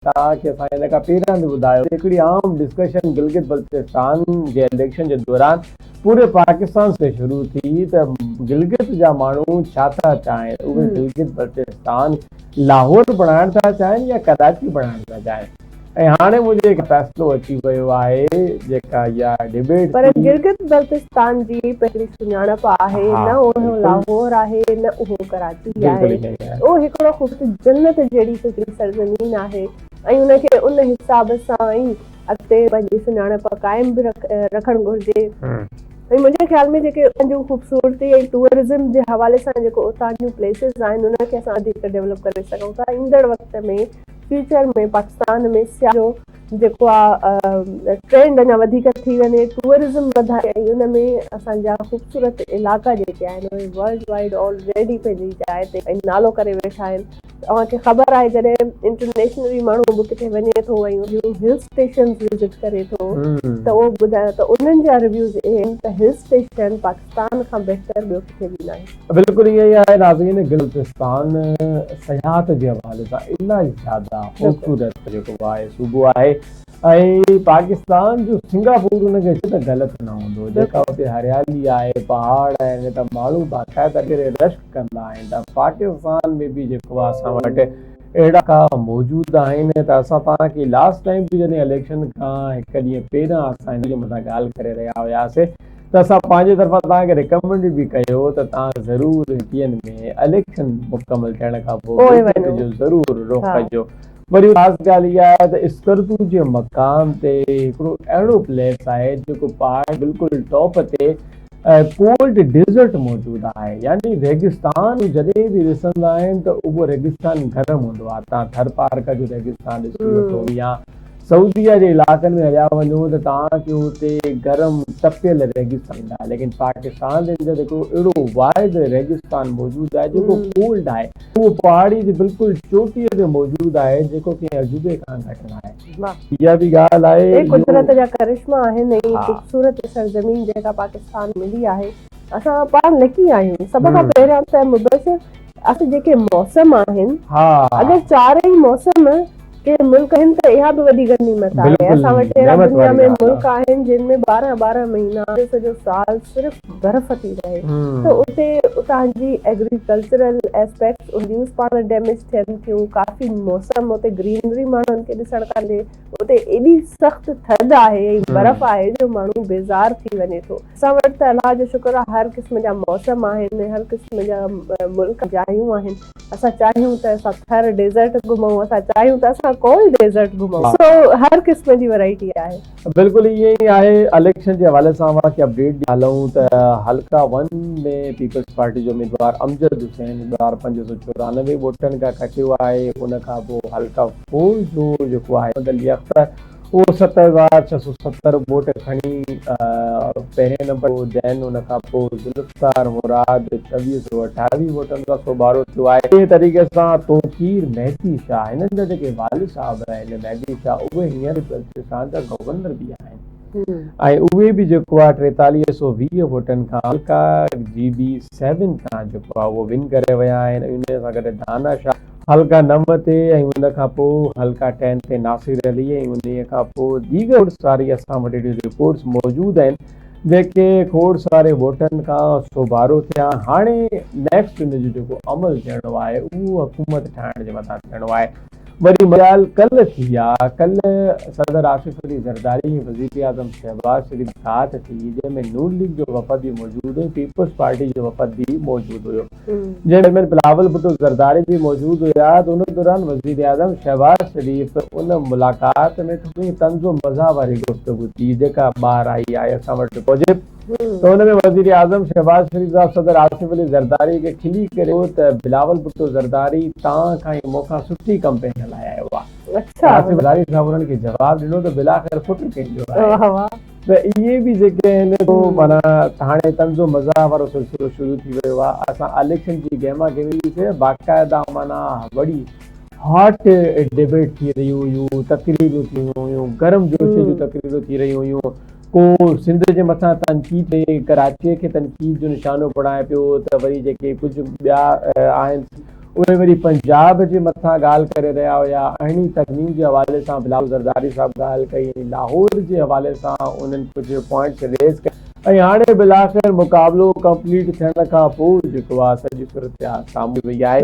توهان کي اسان هن کان پهريان به ٻڌايو ته هڪڙي عام ڊسڪشن گلگت بلتستان جي اليڪشن جي دوران پوري پاڪستان تي شروع ٿي ته گلگت جا ماڻهو ڇا ٿا چاهين اهي گلگت بلتستان لاهور بڻائڻ ٿا چاهين يا ڪراچي بڻائڻ ٿا چاهين ۽ هاڻي منهنجي هڪ فيصلو اچي ويو آهي جيڪا اها ڊبيٽ پر ٿي. گلگت بلتستان جي پنهنجي سڃاڻپ آهي ها نه اهو بلڪل لاهور آهي نه اهو ڪراچي بلڪل آهي ائين ئي آهي. اهو هڪڙو خوبصورت جنت جهڙي هڪڙي سرزمين آهي ۽ ان کي ان حساب سان ئي اڳتي پنهنجي سڃاڻپ قائم به رکڻ گهرجي ۽ منهنجي خيال ۾ جيڪي اتان جون خوبصورتي ۽ ٽوئرزم جي حوالي سان جيڪو اتان جون پليسز آهن ان کي اسان وڌيڪ ڊيولپ ڪري سگهون ٿا ايندڙ وقت ۾ فيوچر ۾ پاڪستان ۾ سياح جو جيڪو آ ٽرينڊ اڃا وڌيڪ ٿي وڃي ٽوئرزم وڌائي ۽ ان ۾ اسان جا خوبصورت علائقا جيڪي آهن اهي ورلڊ وائيڊ آلريڊي پنهنجي جاء تي ۽ نالو ڪري ويٺا آهن اوهان کي خبر آهي جڏهن انٽرنيشنلي ماڻهو به ڪٿي وڃي ٿو ۽ ان هل اسٽيشنز وزٽ ڪري ٿو ته اهو ٻڌايو ته انهن جا ريويوز اهي آهن ته هل اسٽيشن پاڪستان کان بهتر ٻيو ڪٿي به ناهي. بلڪل ائين ئي آهي ناظرين گلستان سياحت جي حوالي سان الاهي زياده خوبصورت جيڪو آهي صوبو آهي ۽ پاڪستان جو سنگاپور ان کي چئي ته غلط نه هوندو جيڪا اتي هريالي آهي پهاڙ آهن ته ماڻهو باقاعده ڪري رشڪ ڪندا آهن ته پاڪستان ۾ به جيڪو آهي اسان وٽ اهڙا ڪا موجود آهن ته اسان توهان کي لاسٽ ٽائيم به جڏهن اليڪشن کان هڪ ڏينهن پهريان اسان هن جي مٿان ڳالهه ڪري رهيا هياسي ته اسان پنهنجي طرفان توهان کي ريڪمينڊ به ڪيو ته توهان ضرور ڏينهن ۾ اليڪشن مڪمل ٿيڻ کان پوء گلگت جو ضرور رخ ڪجو. وري خاص ڳالهه اها آهي ته اسڪردو جي مقام تي هڪڙو اهڙو پليس آهي جيڪو پهاڙ بلڪل ٽاپ تي ڪولڊ ڊيزرٽ موجود آهي يعني ريگستان جڏهن به ڏسندا آهن ته اهو ريگستان گرم هوندو آهي توهان ٿر پارڪر جو ريگستان ڏسي وٺو يا سعوديه جي علائقن ۾ هليا وڃو ته توهان کي اتي گرم تپيل ريگستان ملندا ليڪن پاڪستان جي اندر هڪڙو اهڙو واحد ريگستان موجود آهي جيڪو ڪولڊ آهي اهو پهاڙي جي بلڪل چوٽي تي موجود آهي جيڪو ڪنهن عجوبي کان گهٽ ناهي. اها به ڳالهه آهي اهي قدرت جا ڪرشما آهن ۽ خوبصورت سرزمين جيڪا پاڪستان ملي آهي اسان پاڻ لڪي آهيون سڀ کان پهريان ته مبشر اسان جيڪي موسم آهن اگر چار ئي موسم ڪنهن ملڪ آهن ته اها به وڏي غنيمت آهي اسان وٽ اهڙا دنيا ۾ ملڪ آهن جن ۾ ٻارهن ٻارهن مهينا سڄو سال صرف برف ٿي رهي ته اتي اتان جي ايگريڪلچرل ايسپيڪٽس ان پاڻ ڊيميج ٿين ٿيون ڪافي موسم اتي گرينري ماڻهن کي ڏسڻ ڪانهي اتي ايڏي سخت ٿڌ آهي ۽ برف آهي جو ماڻهو بيزار ٿي وڃي ٿو اسان وٽ ته الله جو شڪر آهي هر قسم جا موسم آهن هر قسم جا ملڪ جايون آهن اسان چاهيون ته اسان ٿر ڊيزرٽ گهمون اسان چاهيون ته اسان ڪولڊ ڊيزرٽ گهمون سو هر قسم جي ورائٽي آهي. بلڪل ائين ئي آهي اليڪشن جي حوالي سان اوهان کي اپڊيٽ ڏيندا هلون ته حلقه ون ۾ پيپلز پارٽي جو اميدوار امجد حسين 2594 ووٽن کان کٽيو آهي ان کان پوء حلقه فور جو جيڪو آهي محمد علي اختر اهو 7670 ووٽ کڻي پهرين نمبر دين ان کان پوء ذوالفقار مراد 2628 ووٽن سان سوڀارو ٿيو آهي. اهڙي طريقي سان توقير مهدي شاهه هنن جا جيڪي والد صاحب آهن مهدي شاهه اهي هينئر بلتستان جا گورنر به آهن ۽ اهي به جيڪو آهي 4320 ووٽن کان حلقه جي بي سيون تان جيڪو آهي اهو ون ڪري ويا آهن ۽ ان سان گڏ دانا شاهه حلقه 9 تي ۽ ان کان پوء حلقه 10 تي ناصر علي ۽ انهيء کان پوء ديگر کوڙ ساري اسان وٽ اهڙيون رپورٽس موجود آهن جيڪي کوڙ ساري ووٽن کان سوڀارو ٿيا هاڻي نيڪسٽ ان جو جيڪو عمل ٿيڻو آهي اهو حڪومت ٺاهڻ جي مٿان ٿيڻو آهي وري ڳالهه ڪلهه ٿي آ ڪلهه صدر آصف علي زرداري ۽ وزيراعظم شهباز شريف ساٿ ٿي جنهن ۾ نون ليگ جو وفد به موجود هو ۽ پيپلز پارٽي جو وفد به موجود هيو جنهن چيئرمين بلاول ڀٽو زرداري به موجود هيا ته ان دوران وزيراعظم شهباز شريف ان ملاقات ۾ ٿوري طنز و مزاح واري گفتگو ٿي جيڪا ٻاهر آئي آهي اسان وٽ موجب ته ان ۾ وزيراعظم شهباز شريف صاحب صدر آصف علي زرداري کي کلي ڪري چيو ته بلاول ڀٽو زرداري توهان کان ۽ مون کان سٺي ڪمپين هلائي آيو آهي آصف زرداري صاحب انهن کي جواب ڏنو ته بالاخر پٽ ڪنهن جو آهي. ته اهي به جيڪي آهن سو معنيٰ هاڻي طنز و مزاح وارو سلسلو شروع ٿي ويو آهي اسان اليڪشن جي گهما گهمي ڏسي باقاعده معنيٰ وڏي هاٽ ڊبيٽ ٿي رهيون هيون تقريرون ٿي رهيون هيون گرم جوشي جون تقريرون ٿي رهيون هيون ڪو سنڌ جي مٿان تنقيد ڪري ڪراچي کي تنقيد جو نشانو بڻائي پيو ته وري جيڪي ڪجهه ٻيا آهن. اهي وري پنجاب جي مٿان ڳالهه ڪري رهيا هيا، ارڙهين ترميم جي حوالي سان بلاول زرداري صاحب ڳالهه ڪئي ۽ لاهور جي حوالي سان انهن ڪجهه پوائنٽس ريز ڪيا ۽ هاڻي بالاخر مقابلو ڪمپليٽ ٿيڻ کان پوء جيڪو آهي سڄي صورتحال سامهون وئي آهي.